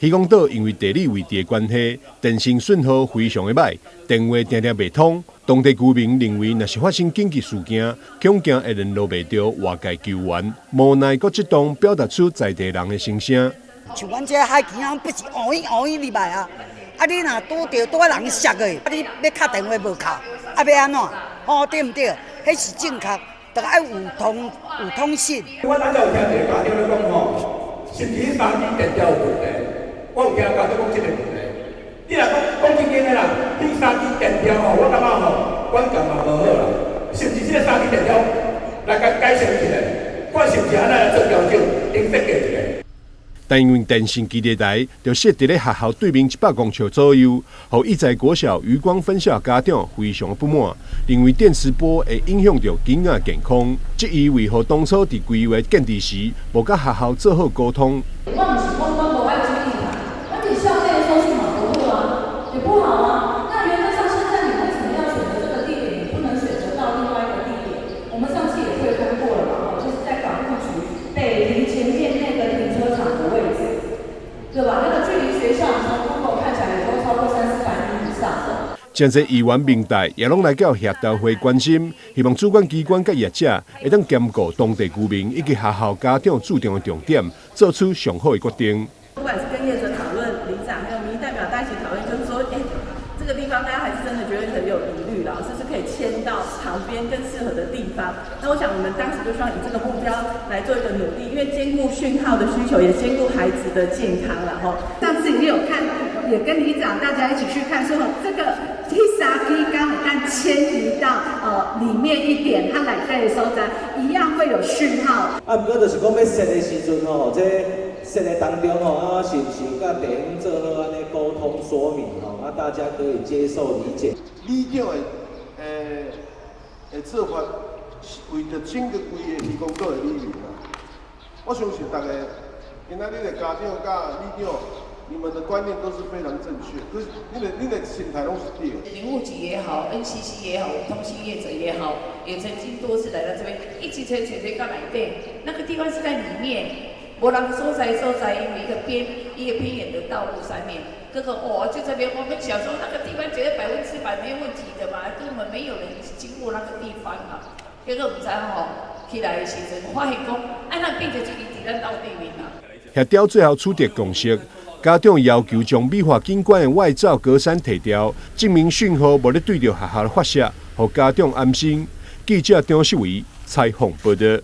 漁光島因為地理位置的關係，電信訊號非常的䆀，電話定定袂通。當地居民認為，若是發生緊急事件，恐驚會聯絡袂著外界救援，無奈閣這當表達出在地人的心聲。像阮這海墘仔，不是烏伊烏伊入來啊！啊，你若拄著拄仔人摔的，啊，你欲敲電話無敲，啊，欲按怎？吼，對毋對？彼是正確，著愛有通信。我咱有聽一个家長咧講吼，是毋是彼三支電條有問題？我有聽家長講這个問題。你若講講正經的啦，彼三支電條吼，我感覺吼觀感嘛無好啦。是毋是這个三支電條來共改善一下？看是毋是按呢來做調整，應設計一下。但因為電信基地台就設佇咧學校對面100公尺左右，予義載國小漁光分校家長非常不滿，認為電磁波會影響著囡仔健康，質疑為何當初佇規劃建置時，無佮學校做好溝通。我毋是講阮無愛基地台，而且校內收訊嘛不好啊，也不好啊。那原則上，現在你為什麼要選擇這個地點？你不能選擇到另外一個地點？我們上次也會通過了嘛，就是在港務局北平前面那個停車場的位置，對吧？那個距離學校，你從 Google 看起來也都超過三四百米以上的。真濟議員民代也攏來到協調會關心，希望主管機關佮業者會當兼顧當地居民以及學校家長注重的重點，做出上好的決定。不管是跟業者討論，里長還有民意代表大家一起討論，就是說，欸，這個地方大家還是真的覺得很有疑慮啦，是不是可以遷到旁邊更適合的地方？那我想我們當時就希望以這個目標來做一個努力，因為兼顧訊號的需求，也兼顧孩子的健康啦。吼。上次也有看，也跟里長大家一起去看，說這個彼三支敢會當遷移到裡面一點，它內底的所在一樣會有訊號。啊，毋過就是講欲設的時陣吼，這設的當中吼，啊，是毋是有佮地方做好按呢溝通說明吼，啊，大家可以接受理解。里長的做法是為著整個規个漁光島的里民啊。我相信逐个今仔日的家長佮里長，你們的觀念都是非常正確，可是你的心態攏是對的。林務局也好，NCC 也好，通信業者也好，也曾經多次來到這邊，一直揣揣揣到內底，那個地方是在裡面，無人所在所在，因為一個偏遠的道路上面，各個哦，就這邊，我們小時候那個地方絕對100%沒問題的嘛，根本沒有人經過那個地方啊。結果毋知吼，起來的時陣發現講，啊，那變成一個佇咱兜對面啊。協調最後取得共識，家長要求將美化景觀的外罩格柵提掉，證明訊號無咧對著學校發射，予家長安心。記者張世維採訪報導。